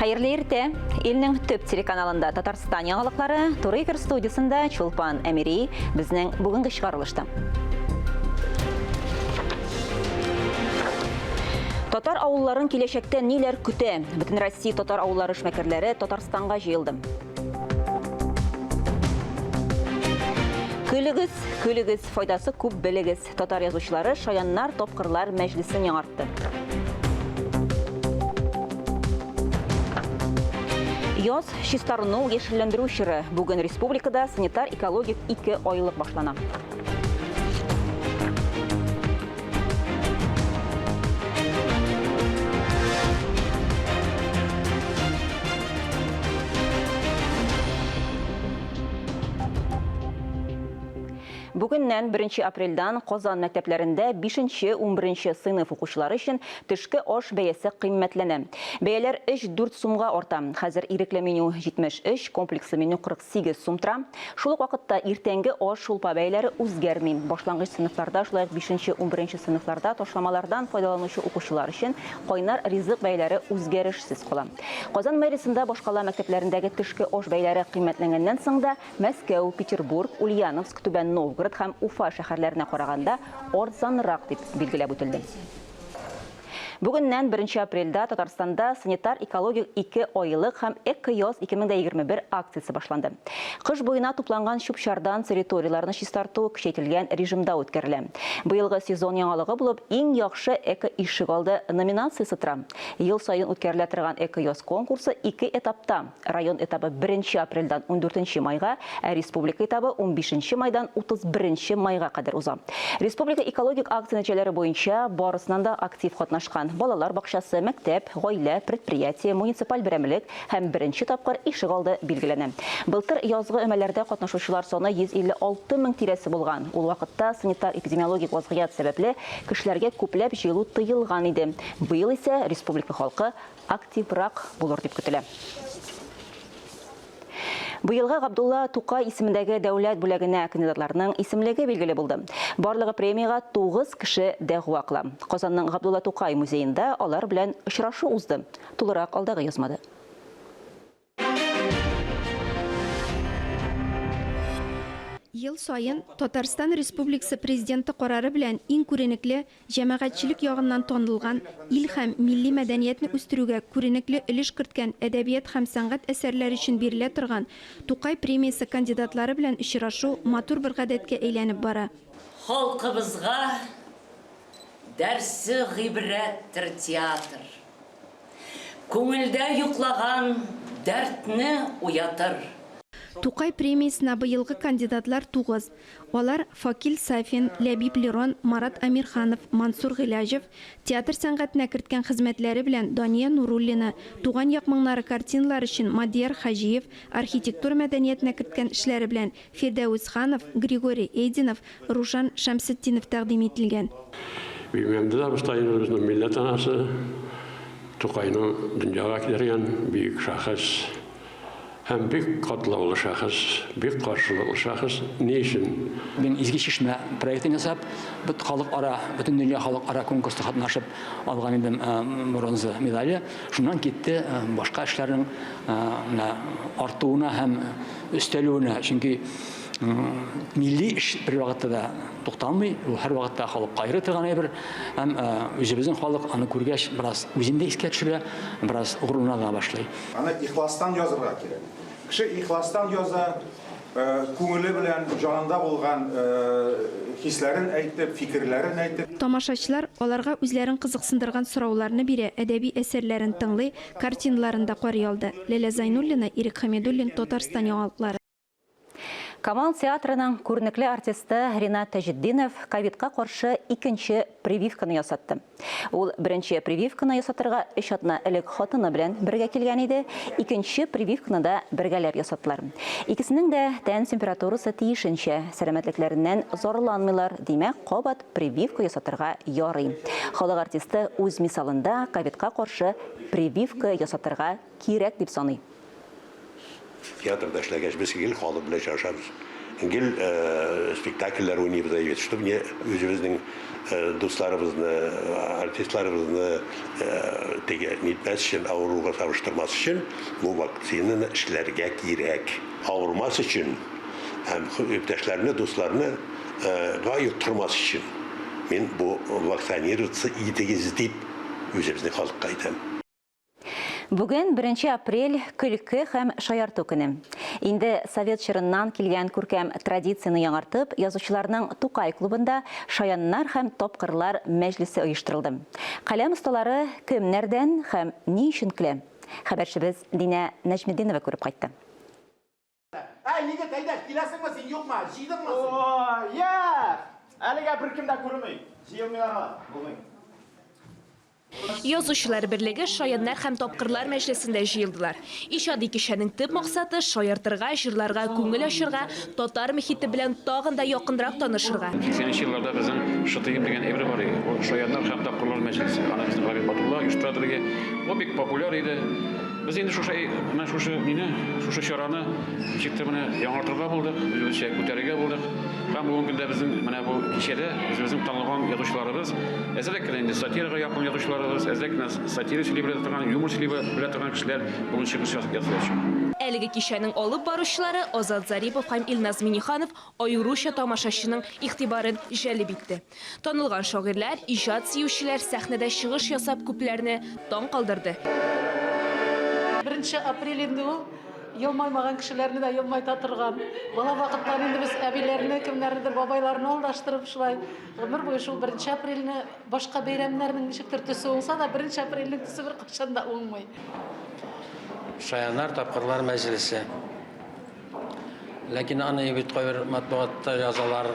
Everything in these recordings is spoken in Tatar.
Хәерле иртә! Илнең төп телеканалында Татарстан яңалыклары, туры эфир студиясендә Чулпан Әмири безнең бүгенге чыгарылышта. Татар авылларын киләчәктә ниләр көтә? Бөтен Россия татар авыллары эшмәкәрләре Татарстанга җыелды. Көлегез, көлегез, файдасы күп белегез. Татар язучылары Шаяннар, тапкырлар мәҗлесен яңартты. Яз чистарыну, яшелләндерү чоры. Бүген республикада санитар-экологик ике айлык башлана. Бүгеннән, беренче апрельдән, Казан мәктәпләрендә бишенче, унберенче сыйныф укучылары өчен төшке аш бәясе кыйммәтләнә. Бәяләр өч-дүрт сумга арта. Хәзер ирекле меню 73, комплекслы меню 48 сум тора. Шул ук вакытта иртәнге аш, шулпа бәяләре үзгәрми. Башлангыч сыйныфларда, шулай ук бишенче, унберенче сыйныфларда ташламалардан файдаланучы укучылар өчен кайнар ризык бәяләре үзгәрешсез кала. Казан мэриясендә башкала мәктәпләрендәге төшке аш бәяләре кыйммәтләнгәннән соң да Мәскәү, Петербург, Ульяновск, Түбән Новгород һәм Уфа шәһәрләренә караганда арзанрак, дип билгеләп үтелде. Бүгеннән, беренче апрельдә, Татарстанда санитар-экологик икеайлык һәм Экояз 2021 акциясе башланды. Кыш буена тупланган чүп-чардан территорияләрне чистарту көчәйтелгән режимда үткәрелә. Быелгы сезон яңалыгы булып Иң яхшы эко-ишегалды номинациясе тора. Ел саен үткәрелә торган Экояз конкурсы ике этапта, Район этабы беренче апрельдән ундүртенче майга, ә республика этабы унбишенче майдан 31 майга кадәр уза. Республика экологик акция нәтиҗәләре буенча барысыннан да актив катнашкан балалар бакчасы, мәктәп, гаилә, предприятие, муниципаль берәмлек һәм беренче тапкыр ишегалды билгеләнә. Былтыр язгы өмәләрдә катнашучылар саны 156 мең тирәсе булган. Ул вакытта санитар-эпидемиологик вазгыять сәбәпле, кешеләргә күпләп җыелу тыелган иде. Быел исә республика халкы активрак булыр дип көтелә. Быелгы Габдулла Тукай исемендәге дәүләт бүләгенә кандидатларның исемлеге билгеле булды. Барлыгы премиягә 9 кеше дәгъва кыла. Казанның Габдулла Тукай музеенда алар белән очрашу узды. Тулырак алдагы язмада. Ел саен Татарстан Республикасы Президенты карары белән иң күренекле, җәмәгатьчелек ягыннан танылган, ил һәм милли мәдәниятне үстерүгә күренекле өлеш керткән әдәбият һәм сәнгать әсәрләре өчен бирелә торган Тукай премиясе кандидатлары белән очрашу матур бер гадәткә әйләнеп бара. Халкыбызга дәрсе гыйбрәттер театр. Күңелдә йоклаган дәртне уятыр. Тукай премиясенә быелгы кандидатлар тугыз. Алар, Факил Сафин, Ләбиб Лерон, Марат Әмирханов, Мансур Гыйләҗев, театр сәнгатенә керткән хезмәтләре белән Дания Нуруллина, Туган як моңнары картиналары өчен Мадияр Хаҗиев, архитектура мәдәниятенә керткән эшләре белән Фирдәвес Ханов, Григорий Эйдинов, Рушан Шәмсетдинов тәкъдим ителгән. Бигмәмдет абыстаебыз безнең милләт анасы, Тукайны дөньяга китергән бөек шәхес һәм бик катлаулы шәхес, бик каршылыклы шәхес. Ни өчен? Мин Изге чишмә проектын ясап, бөт халыкара, бөтендөнья халыкара конкурста катнашып алган идем бронза медале. Шуннан китте башка эшләрнең менә артуына һәм өстәлүенә, чөнки милли эш бер вакытта да тукталмый, ул һәрвакытта халыкка айрый торган әйбер. Һәм үзебезнең халык аны күргәч, бераз үзен дә искә төшерә, бераз горурлана да башлый. Аны ихластан язырга кирәк. Кеше ихластан яза, күңеле белән, җанында булган хисләрен әйтеп, фикерләрен әйтеп. Тамашачылар аларга үзләрен кызыксындырган сорауларны бирә, әдәби әсәрләрен тыңлый, Картиналарын да карый алды. Ләлә Зайнуллина, Ирек Хәмидуллин, Татарстан яңалыклары. Камал театрының күренекле артисты Ринат Таҗетдинов ковидка каршы икенче прививканы ясатты. Ул беренче прививканы ясатырга өч атна элек хатыны белән бергә килгән иде, икенче прививканы да бергәләп ясаттылар. Икесенең дә тән температурасы тиешенчә, сәламәтлекләреннән зарланмыйлар, димәк, кабат прививка ясатырга ярый. Халык артисты үз мисалында ковидка каршы прививка ясатырга кирәк дип саный. Театрда эшләгәч, без гел халык белән очрашабыз. Гел спектакльләр уйныйбыз әйбәт, чтобы не үзебезнең дусларыбызны, артистларыбызны теге нитмәс өчен, авыруга сабыштырмас өчен бу вакцинаны эшләргә кирәк. Авырмас өчен һәм иптәшләрне, дусларны га йоктырмас өчен мин бу вакцинироваться итегез дип үзебезнең халыкка әйтәм. Бүген 1 апрель көлке һәм шаярту көне. Инде совет чорыннан килгән күркәм традицияне яңартып, язучыларның Тукай клубында шаяннар һәм тапкырлар мәҗлесе оештырылды. Каләм осталары кемнәрдән һәм ни өчен көлә? Хәбәрчебез Динә Нәҗметдинова күреп кайтты. Әй, егет, әйдә, киләсеңме син, юкмы? Җыйдыңмы син? О, я! Әлегә беркем дә күренми. Җыелмыйлар алар, булмый. Язучылар берлеге шаяннар һәм тапкырлар мәҗлесендә җыелдылар. Иҗади кичәнең төп максаты шаяртырга, җырларга, күңел ачырга, татар мөхите белән тагын да якынрак танышырга. 80 елларда безнең ШТМ дигән әйбер бар иде. Ул шаяннар һәм тапкырлар мәҗлесе. Аны безнең Рабит Батулла оештыра иде. Ул бик популяр иде. Без инде шушы менә шушы мине, шушы чараны ничектер менә яңартырга булдык, үзебезчә күтәрергә булдык. Һәм бүгенге көндә безнең менә бу кичәдә үзебезнең танылган язучыларыбыз, әзрәк кенә инде сатирага якын язучыларыбыз, әзрәк кенә сатира сөйли белә торган, юмор сөйли белә торган кешеләр бүген чыгыш ясаячак. Әлеге кичәнең алып баручылары Азат Зарипов һәм Илназ Миниханов аеруча тамашачының игътибарын җәлеп итте. Танылган шагыйрьләр, иҗат сөючеләр сәхнәдә чыгыш ясап күпләрне таң калдырды. 1 апрель инде ул елмаймаган кешеләрне дә елмайта торган. Бала вакыттан инде без әбиләрне, кемнәрнедер бабайларны алдаштырып шулай гомер буе шул 1 апрельне башка бәйрәмнәрнең ничектер төсе уңса да, 1 апрельнең төсе беркайчан да уңмый. Шаяннар тапкырлар мәҗлесе. Ләкин аны бит кайбер матбугатта язалар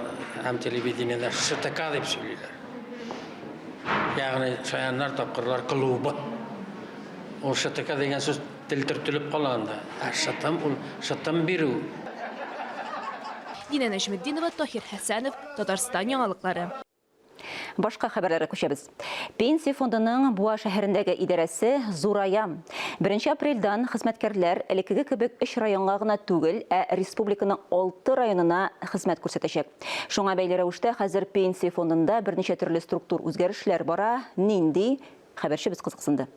һәм телевидениедә ШТК дип сөйлиләр. Ягъни шаяннар тапкырлар клубы. Ул ШТК дигән сүз тел төртелеп кала анда. Ә шытым ул шытым бирү. Динә Нәҗметдинова, Таһир Хәсәнов, Татарстан яңалыклары. Башка хәбәрләргә күчәбез. Пенсия фондының Буа шәһәрендәге идарәсе зурая. 1 апрельдән хезмәткәрләр элеккеге кебек 3 районга гына түгел, ә республиканың 6 районына хезмәт күрсәтәчәк. Шуңа бәйле рәвештә хәзер пенсия фондында берничә төрле структур үзгәрешләр бара. Нинди? Хәбәрчебез кызыксынды.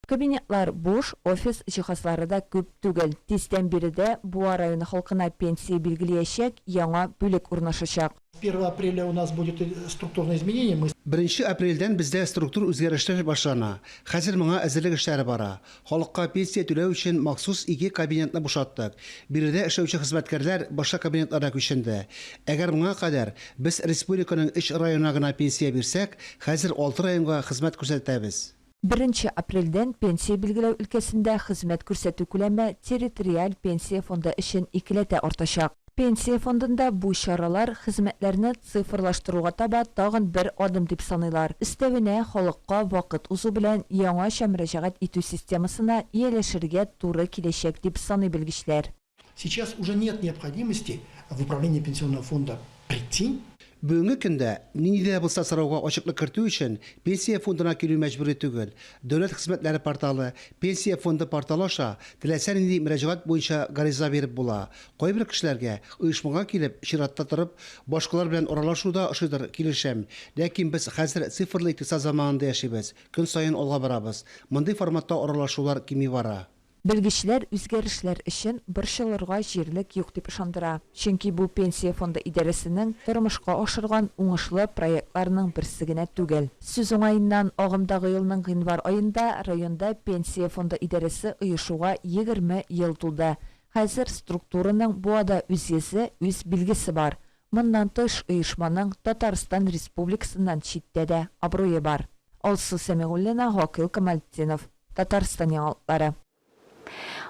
Кабинетлар буш, офис җиһазлары да күп түгел. Тиздән биредә Буа районы халкына пенсия билгеләячәк яңа бүлек урнашачак. 1 апреля у нас будет структурное изменение. Мы 1 апрельдән бездә структур үзгәрешләр башлана. Хәзер моңа әзерлек эшләре бара. Халыкка пенсия түләү өчен махсус 2 кабинетны бушаттык. Биредә эшләүче хезмәткәрләр башка кабинетларга күченде. Әгәр моңа кадәр без республиканың 3 районына гына пенсия бирсәк, хәзер 6 районга хезмәт күрсәтәбез. 1 апрельдән пенсия билгеләү өлкәсендә хезмәт күрсәтү күләме территориаль пенсия фонды өчен икеләтә артачак. Пенсия фондында бу чаралар хезмәтләрне цифрлаштыруга таба тагын бер адым дип саныйлар. Өстәвенә халыкка вакыт узу белән яңача мөрәҗәгать итү системасына ияләшергә туры киләчәк дип саный белгечләр. Сейчас уже нет необходимости в управление пенсионного фонда прийти. Бүгенге көндә нинди дә булса сорауга ачыклык кертү өчен пенсия фондына килү мәҗбүри түгел. Дәүләт хезмәтләре порталы, пенсия фонды порталы аша теләсә нинди мөрәҗәгать буенча гариза биреп була. Кайбер кешеләргә оешмага килеп, чиратта торып, башкалар белән аралашу да ошыйдыр, килешәм. Ләкин без хәзер цифрлы икътисад заманында яшибез, көн саен алга барабыз. Мондый форматта аралашулар кими бара. Белгечләр үзгәрешләр өчен борчылырга җирлек юк дип ышандыра. Чөнки бу пенсия фонды идарәсенең тормышка ашырган уңышлы проектларының берсе генә түгел. Сүз уңаеннан агымдагы елның гыйнвар аенда районда пенсия фонды идарәсе оешуга 20 ел тулды. Хәзер структураның Буада үз йөзе, үз билгесе бар. Моннан тыш оешманың Татарстан Республикасыннан читтә дә абруе бар. Алсу Сәмигуллина, Гакил Камалтдинов, Татарстан яңалыклары.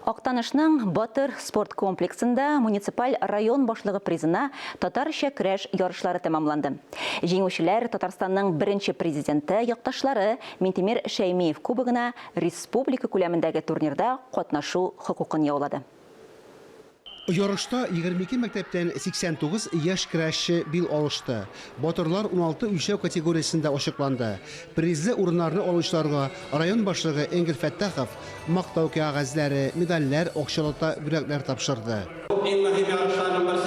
Актанышның Батыр спорт комплексында муниципаль район башлыгы призына татарча көрәш ярышлары тәмамланды. Җиңүчеләр Татарстанның беренче президенты якташлары Минтимер Шәймиев кубогына республика күләмендәге турнирда катнашу хокукын яулады. Ярышта 22 мәктәптән 89 яшь көрәшче бил алышты. Батырлар 16 үлчәү категориясендә ачыкланды. Призлы урыннарны алучыларга район башлыгы Энгель Фәттахов мактау кәгазьләре, медальләр, акчалата бүләкләр тапшырды. Иң мөһим ярышларның берсе.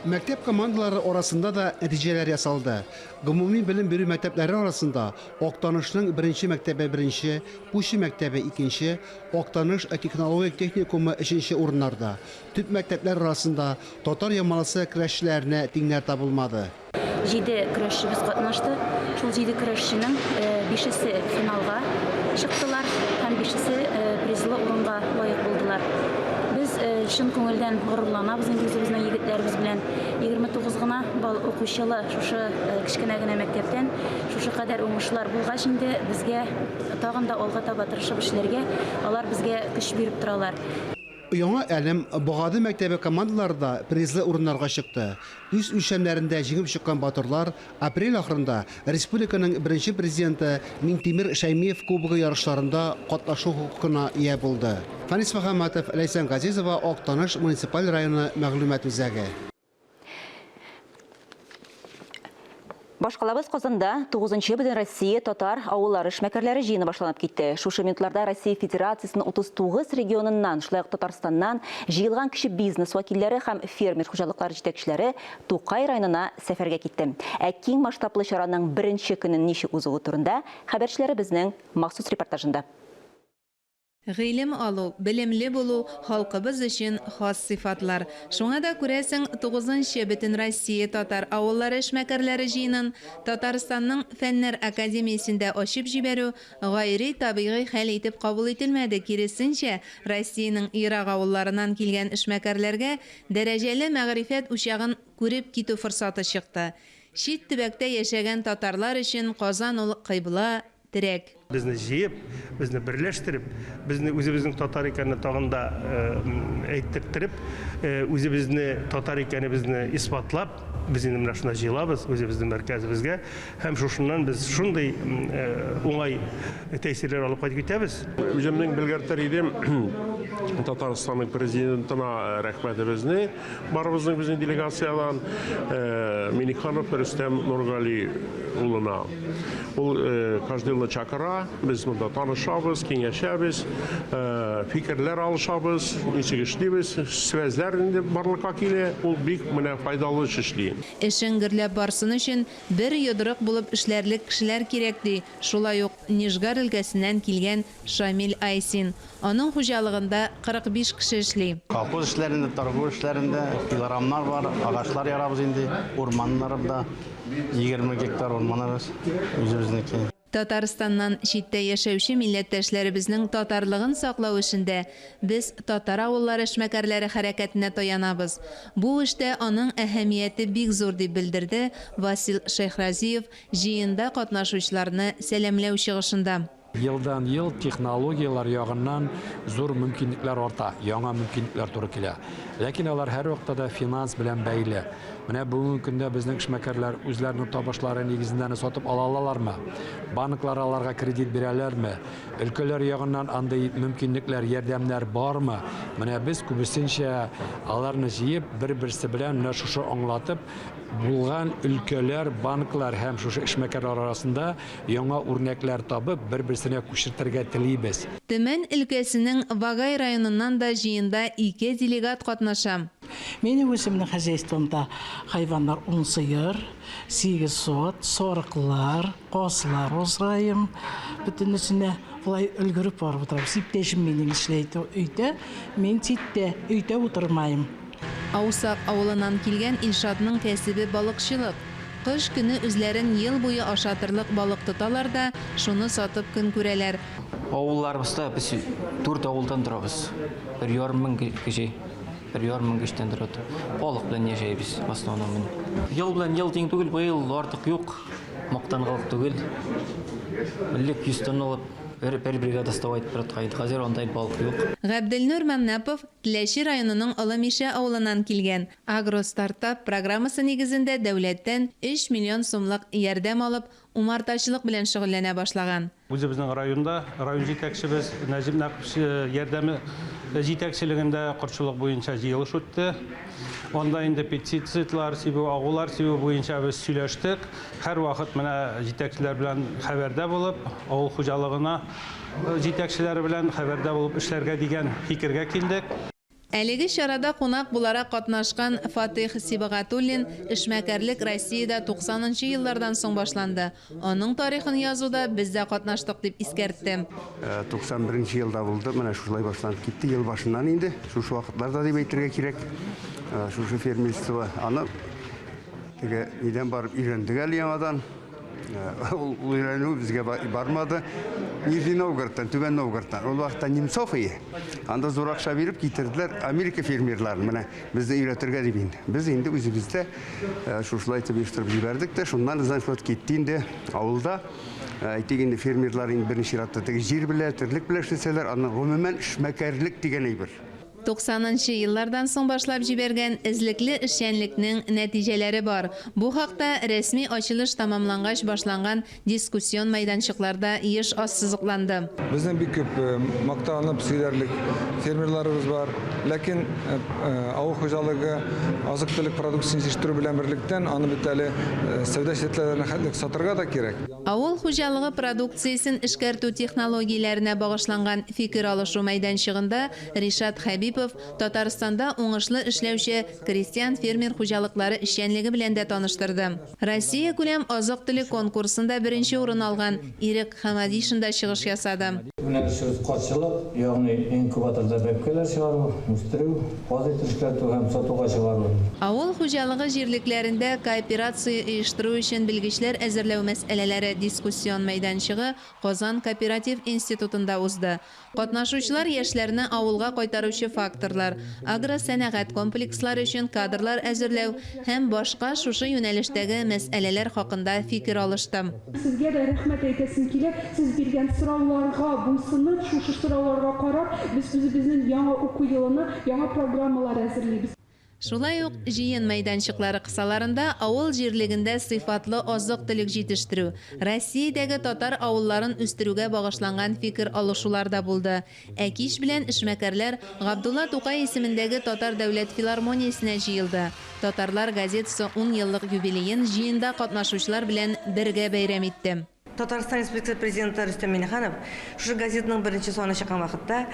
Мәктәп командалары арасында да нәтиҗәләр ясалды. Гомуми белем бирү мәктәпләре арасында Актанышның беренче мәктәбе беренче, Пучы мәктәбе икенче, Актаныш технологик техникумы өченче урыннарда. Төп мәктәпләр арасында Татар Ямалысы көрәшчеләренә тиңнәр табылмады. Җиде көрәшчебез катнашты. Шул җиде көрәшченең бишесе финалга чыктылар һәм бишесе призлы урынга лаек булдылар. Без чын күңелдән горурланабыз инде үзебезнең егетләребез белән. 29 гына бал укучылы шушы кечкенә генә мәктәптән шушы кадәр уңышлар булгач инде безгә тагын да алга таба тырышып эшләргә, алар безгә көч биреп торалар. Яңа Әлем, Богады мәктәбе командалары да призлы урыннарга чыкты. Үз үлчәмнәрендә җиңеп чыккан батырлар апрель ахырында республиканың беренче президенты Миңтимер Шәймиев Кубогы ярышларында катнашу хокукына ия булды. Фәнис Мөхәммәтов, Ләйсән Газизова, Актаныш муниципаль районы мәгълүмат үзәге. Башкалабыз Казанда 9нчы Бөтенроссия татар авыллары эшмәкәрләре җыены башланып китте. Шушы минутларда Россия Федерациясенең 39 регионыннан, шулай ук Татарстаннан җыелган кече бизнес вәкилләре һәм фермер хуҗалыклары җитәкчеләре Тукай районына сәфәргә китте. Ә киң масштаблы чараның беренче көнен ничек узуы турында хәбәрчеләребезнең махсус репортажында. Гыйлем алу, белемле булу, халкыбыз өчен хас сыйфатлар. Шуңа да, күрәсең, тугызынчы Бөтенроссия татар авыллары эшмәкәрләре җыенын Татарстанның Фәннәр академиясендә ачып җибәрү гайри табигый хәл итеп кабул ителмәде, киресенчә, Россиянең ерак авылларыннан килгән эшмәкәрләргә дәрәҗәле мәгърифәт учагын күреп китү форсаты чыкты. Чит төбәктә яшәгән татарлар өчен Казан ул кыйбла, терәк. Безне җыеп, безне берләштереп, безне үзебезнең татар икәнне тагын да әйттертереп, үзебезне татар икәнебезне исбатлап, без инде менә шунда җыелабыз, үзебезнең мәркәзебезгә һәм шушыннан без шундый уңай тәэсирләр алып кайтып китәбез. Үземнең белгертер идем Татарстанның президентына рәхмәтебезне, барыбызның безнең делегациядән, Миннеханов Рөстәм Нургали улына. Ул каждый елны чакыра, без монда танышабыз, киңәшәбез, фикерләр алышабыз, ничек эшлибез, связьләр инде барлыкка килә, ул бик менә файдалы эш эшли. Эшең гөрләп барсын өчен бер йодрык булып эшләрлек кешеләр кирәк, ди шулай ук Нижгар өлкәсеннән килгән Шамил Айсин. Аның хуҗалыгында 45 кеше эшли. Колхоз эшләрендә, торгу эшләрендә пилорамнар бар, агачлар ярабыз инде, урманнарда. 20 гектар урманыбыз үзебезнеке. Татарстаннан читтә яшәүче милләттәшләребезнең татарлыгын саклау эшендә без татар авыллары эшмәкәрләре хәрәкәтенә таянабыз. Бу эштә аның әһәмияте бик зур, дип белдерде Васил Шәйхразиев җыенда катнашучыларны сәламләү чыгышында. Елдан-ел технологияләр ягыннан зур мөмкинлекләр арта, яңа мөмкинлекләр туры килә. Ләкин алар һәрвакытта да финанс белән бәйле. Менә бүгенге көндә безнең эшмәкәрләр үзләренең табышлары нигезендә сатып ала алалармы? Банклар аларга кредит бирәләрме? Өлкәләр ягыннан андый мөмкинлекләр, ярдәмнәр бармы? Менә без күбесенчә аларны җыеп, бер-берсе белән менә шушы аңлатып, булган өлкәләр, банклар һәм шушы эшмәкәрләр арасында яңа үрнәкләр табып, бер-берсенә күчертергә телибез. Төмән өлкәсенең Вагай районыннан да җыенда ике делегат катнаша. Минем үземнең хозяйствомда хайваннар ун сыер, сигез сот, сарыклар, казлар асрыйм. Бөтенесенә болай өлгереп барып утырабыз. Иптәшем минем эшләй өйдә, мин читтә, өйдә утырмыйм. Аусак авылыннан килгән Илшатның кәсебе балыкчылык. Кыш көне үзләрен ел буе ашатырлык балык тоталар да, шуны сатып көн күрәләр. Авылларыбызда без дүрт авылдан торабыз. 1,5 мең кеше, 1,5 мең кешедән торады. Балык белән яшәйбез в основном. Ел белән ел тиң түгел, быел артык юк. Мактангалык түгел. Элек 100 тонналап бер бригада вставать торткан иде. Хәзер андай балык юк. Габделнур Маннапов Теләче районының Олы Мишә авылыннан килгән. Агростартап программасы нигезендә дәүләттән 3 миллион сумлык ярдәм алып, умартачылык белән шөгыльләнә башлаган. Үзебезнең районда район җитәкчебез Нәҗип Нәкыпович ярдәме җитәкчелегендә кортчылык буенча җыелыш үтте. Анда инде пестицидлар сибү, агулар сибү буенча без сөйләштек. Һәрвакыт менә җитәкчеләр белән хәбәрдә булып, авыл хуҗалыгына җитәкчеләре белән хәбәрдә булып эшләргә дигән фикергә килдек. Әлеге чарада кунак буларак катнашкан Фатыйх Сибагатуллин, Эшмәкәрлек Россиядә 90 нчы еллардан соң башланды. Аның тарихын язуда без дә катнаштык, дип искәртте. 91 нче елда булды, менә шушылай башланып китте, ел башыннан инде, шушы вакытларда дип әйтергә кирәк, шушы фермерство. Аны теге нидән барып өйрәндек әле яңадан. Ул өйрәнү безгә бармады. Нижний Новгородтан, Түбән Новгородтан. Ул вакытта Немцов ие. Анда зур акча биреп китерделәр Америка фермерларын. Менә безне өйрәтергә дип инде. Без инде үзебездә шушылай итеп оештырып җибәрдек тә, шуннан значит китте инде авылда. Әйтик инде фермерлар инде беренче чиратта теге җир белә, терлек белән эшләсәләр, аннан гомумән эшмәкәрлек дигән әйбер. 90 нчы еллардан соң башлап җибәргән эзлекле эшчәнлекнең нәтиҗәләре бар. Бу хакта рәсми ачылыш тәмамлангач башланган дискуссион мәйданчыкларда еш ассызыкланды. Безнең бик күп мактанып сөйләрлек фермерларыбыз бар. Ләкин авыл хуҗалыгы азык-төлек продукциясен җитештерү белән берлектән аны бит әле сәүдә челтәрләренә хәтлек сатырга да кирәк. Авыл хуҗалыгы продукциясен эшкәртү технологияләренә багышланган фикер алышу мәйданчыгында Ришат Хәбипов Татарстанда уңышлы эшләүче крестьян-фермер хуҗалыклары эшчәнлеге белән дә таныштырды. Россиякүләм азык-төлек конкурсында беренче урын алган Ирек Хамадишин да чыгыш ясады. Юнәлешебез катчылык, ягъни инкубаторда бәбкәләр чыгару, үстерү, каз итен эшкәртү һәм сатуга чыгару. Авыл хуҗалыгы җирлекләрендә кооперация оештыру өчен белгечләр әзерләү мәсьәләләре дискуссион мәйданчыгы Казан кооператив институтында узды. Катнашучылар яшьләрне авылга кайтаручы факторлар, агросәнәгать комплекслары өчен кадрлар әзерләү һәм башка шушы юнәлештәге мәсьәләләр хакында фикер алышты. Сезгә дә рәхмәт әйтәсем килә, сез биргән сорауларга буйсынып, шушы сорауларга карап, без үзебезнең яңа уку елына яңа программалар әзерлибез. Шулай ук җыен мәйданчыклары кысаларында авыл җирлегендә сыйфатлы азык-төлек җитештерү, Россиядәге татар авылларын үстерүгә багышланган фикер алышулар да булды. Ә кич белән эшмәкәрләр Габдулла Тукай исемендәге Татар дәүләт филармониясенә җыелды. Татарлар газетасы ун еллык юбилеен җыенда катнашучылар белән бергә бәйрәм итте. Татарстан Республикасы Президенты Рөстәм Миңнеханов шушы газетаның беренче саны чыккан вакытта,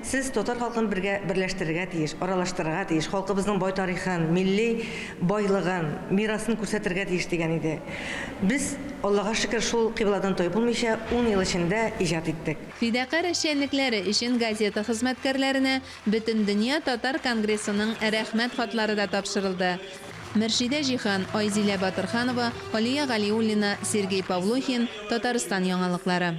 Сез татар халкын бергә берләштерергә тиеш, аралаштырырга тиеш, халкыбызның бай тарихын, милли байлыгын, мирасын күрсәтергә тиеш, дигән иде. Без, Аллага шөкер, шул кыйбладан тайпылмыйча, ун ел эчендә иҗат иттек. Фидакарь эшчәнлекләре өчен газета хезмәткәрләренә Бөтендөнья татар конгрессының Рәхмәт хатлары да тапшырылды. Мөршидә Җиһан, Айзилә Батырханова, Алия Галиуллина, Сергей Павлухин, Татарстан яңалыклары.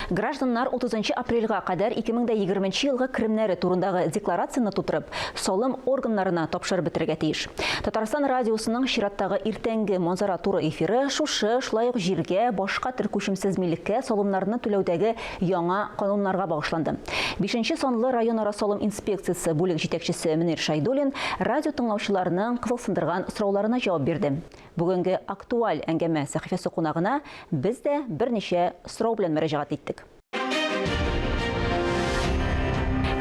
Гражданнар 30 нчы апрельгә кадәр 2020 нче елгы керемнәре турындагы декларацияне тутырып, салым органнарына тапшырып бетерергә тиеш. Татарстан радиосының чираттагы иртәнге Манзара туры эфиры шушы, шулай ук җиргә, башка төр күчемсез милеккә салымнарны түләүдәге яңа кануннарга багышланды. Бишенче санлы районара салым инспекциясе бүлек җитәкчесе Мөнир Шәйдуллин радио тыңлаучыларның кызыксындырган сорауларына җавап бирде. Бүгенге актуаль әңгәмә сәхифәсе кунагына без дә берничә сорау белән мөрәҗәгать иттек.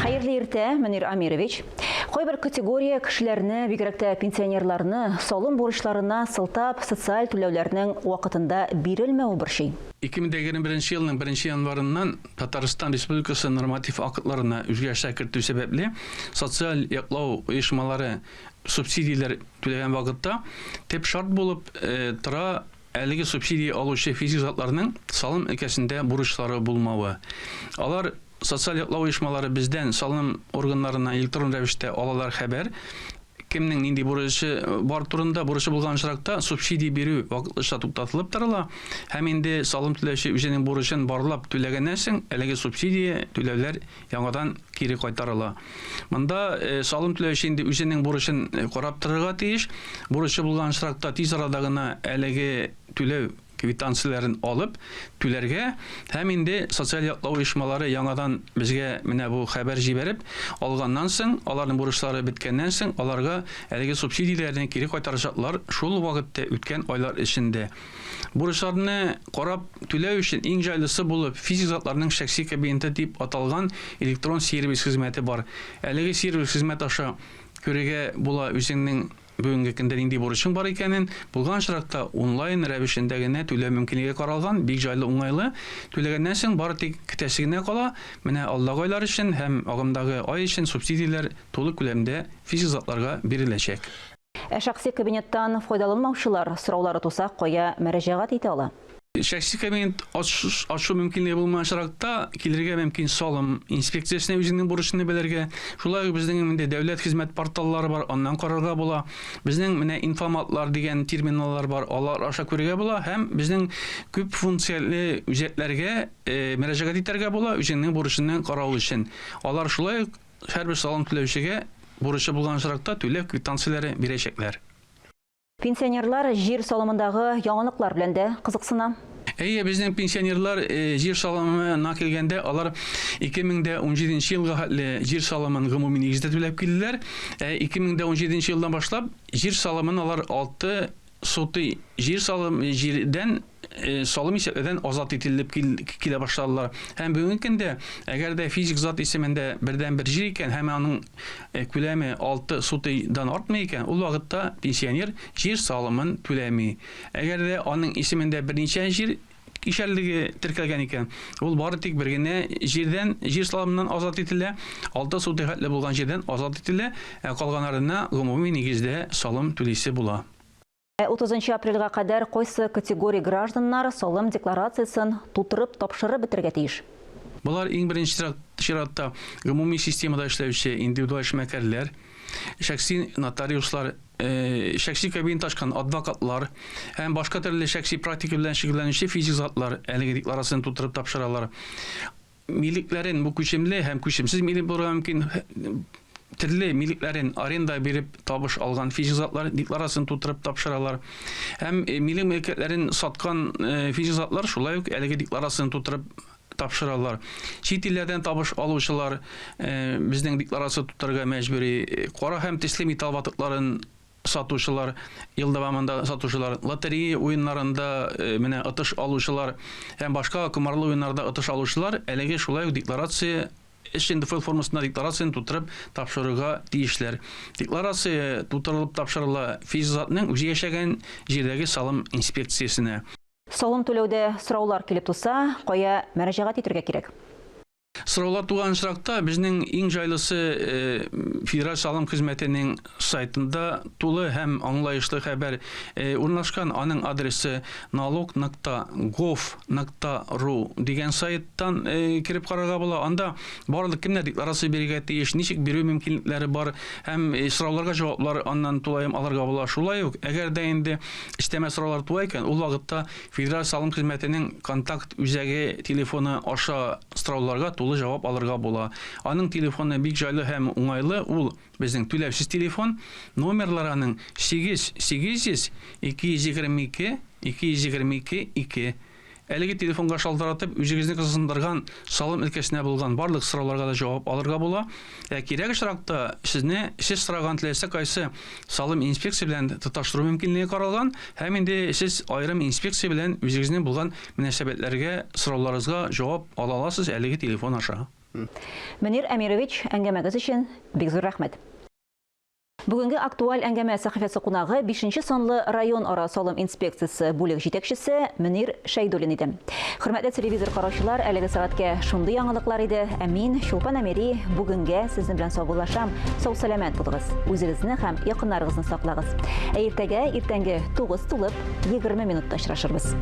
Хәерле иртә, Мөнир Амирович. Кайбер категория кешеләрне, бигрәк тә пенсионерларны, салым бурычларына сылтап, социаль түләүләрнең вакытында бирелмәве борчый. 2021 елның беренче январыннан Татарстан Республикасы норматив актларына үзгәрешләр кертү сәбәпле, социаль яклау оешмалары субсидияләр түләгән вакытта төп шарт булып тора әлеге субсидия алучы физик затларның салым өлкәсендә бурычлары булмавы. Алар социаль яклау оешмалары бездән салым органнарына электрон рәвештә алалар хәбәр, кемнең нинди бурычы бар турында, бурычы булган очракта субсидия бирү вакытлыча туктатылып торыла һәм инде салым түләүче үзенең бурычын барлап түләгәннән соң әлеге субсидия түләүләр яңадан кире кайтарыла. Монда э, салым түләүче инде үзенең бурычын э, карап торырга тиеш. Бурычы булган очракта тиз арада гына әлеге түләү квитанцияләрен алып түләргә һәм инде социаль яклау оешмалары яңадан безгә менә бу хәбәр җибәреп алганнан соң, аларның бурычлары беткәннән соң, аларга әлеге субсидияләрне кире кайтарачаклар шул вакытта үткән айлар эчендә. Бурычларны карап түләү өчен иң җайлысы булып физик затларның шәхси кабинеты дип аталган электрон сервис хезмәте бар. Әлеге сервис хезмәт аша күрергә була үзеңнең бүгенге көндә нинди бурычың бар икәнен, булган очракта онлайн рәвешендә генә түләү мөмкинлеге каралган, бик җайлы, уңайлы. Түләгәннән соң бары тик көтәсе генә кала, менә алдагы айлар өчен һәм агымдагы ай өчен субсидияләр тулы күләмдә физик затларга биреләчәк. Ә шәхси кабинеттан файдаланмаучылар сораулары туса, кая мөрәҗәгать итә ала? Шәхси кабинет ачу мөмкинлеге булмаган очракта, килергә мөмкин салым инспекциясенә үзеңнең бурычыңны белергә. Шулай ук безнең инде дәүләт хезмәт порталлары бар, аннан карарга була. Безнең менә инфоматлар дигән терминаллар бар, алар аша күрергә була һәм безнең күп функцияле үзәкләргә мөрәҗәгать итәргә була үзеңнең бурычыңны карау өчен. Алар шулай ук һәрбер салым түләүчегә бурычы булган очракта түләү квитанцияләре бирәчәкләр. Пенсионерлар җир салымындагы яңалыклар белән дә кызыксына. Әйе, безнең пенсионерлар җир салымына килгәндә, алар 2017 елга хәтле җир салымын гомуми нигездә түләп килделәр. Ә 2017 елдан башлап җир салымын алар 6 сотый җир салым җирдән салым исәпләүдән азат ителеп килә башладылар. Һәм бүгенге көндә, әгәр дә физик зат исемендә бердәнбер җир икән һәм аның күләме 6 сотыйдан артмый икән, ул вакытта пенсионер җир салымын түләми. Әгәр дә аның исемендә берничә җир кишәрлеге теркәлгән икән, ул бары тик бер генә җирдән, җир салымыннан азат ителә, 6 сотый хәтле булган җирдән азат ителә, ә калганнарына гомуми нигездә салым түлисе була. Ә 30 апрельгә кадәр кайсы категория гражданнар салым декларациясен тутырып тапшырып бетерергә тиеш? Болар иң беренче чиратта гомуми системада эшләүче индивидуаль эшмәкәрләр, шәхси нотариуслар, шәхси кабинет ачкан адвокатлар һәм башка төрле шәхси практика белән шөгыльләнүче физик затлар әлеге декларацияне тутырып тапшыралар. Милекләрен, бу күчемле һәм күчемсез милек булырга мөмкин, төрле милекләрен аренда биреп табыш алган физик затлар декларацияне тутырып тапшыралар. Һәм милек мөлкәтләрен саткан физик затлар шулай ук әлеге декларацияне тутырып тапшыралар. Чит илләрдән табыш алучылар безнең декларация тутырырга мәҗбүри. Кара һәм төсле металл ватыкларын сатучылар, ел дәвамында сатучылар, лотерея уеннарында менә отыш алучылар һәм башка комарлы уеннарда отыш алучылар әлеге шулай ук декларация эш НДФЛ формасында декларацияне тутырып тапшырырга тиешләр. Декларация тутырылып тапшырыла физик затның үзе яшәгән җирдәге салым инспекциясенә. Салым түләүдә сораулар килеп туса, кая мөрәҗәгать итәргә кирәк? Сораулар туган очракта безнең иң җайлысы Федераль салым хезмәтенең сайтында тулы һәм аңлаешлы хәбәр урнашкан. Аның адресы налог нокта гов нокта ру дигән сайттан кереп карарга була. Анда барлык кемнәр декларация бирергә тиеш, ничек бирү мөмкинлекләре бар һәм сорауларга җаваплар аннан тулаем алырга була. Шулай ук, әгәр дә инде өстәмә сораулар туа икән, ул вакытта Федераль салым хезмәтенең контакт үзәге телефоны аша сорауларга тулы җавап алырга була. Аның телефоны бик җайлы һәм уңайлы, ул безнең түләүсез телефон. Номерлары аның 8 800 222 222 2. Әлеге телефонга шалтыратып, үзегезне кызыксындырган салым өлкәсенә булган барлык сорауларга да җавап алырга була. Ә кирәк очракта сезне сез сораган теләсә кайсы салым инспекция белән тоташтыру мөмкинлеге каралган һәм инде сез аерым инспекция белән үзегезнең булган мөнәсәбәтләргә, сорауларыгызга җавап ала аласыз әлеге телефон аша. Мөнир Әмирович, әңгәмәгез өчен бик зур рәхмәт. Бүгенге актуаль әңгәмә сәхифәсе кунагы 5 санлы район ара салым инспекциясе бүлек җитәкчесе Мөнир Шәйдуллин иде. Хөрмәтле телевизор караучылар, әлеге сәгатькә шундый яңалыклар иде. Ә мин, Чулпан Әмири, бүгенгә сезнең белән саубуллашам. Сау-сәламәт булыгыз. Үзегезне һәм якыннарыгызны саклагыз. Ә иртәгә иртәнге 9 тулып 20 минутта очрашырбыз.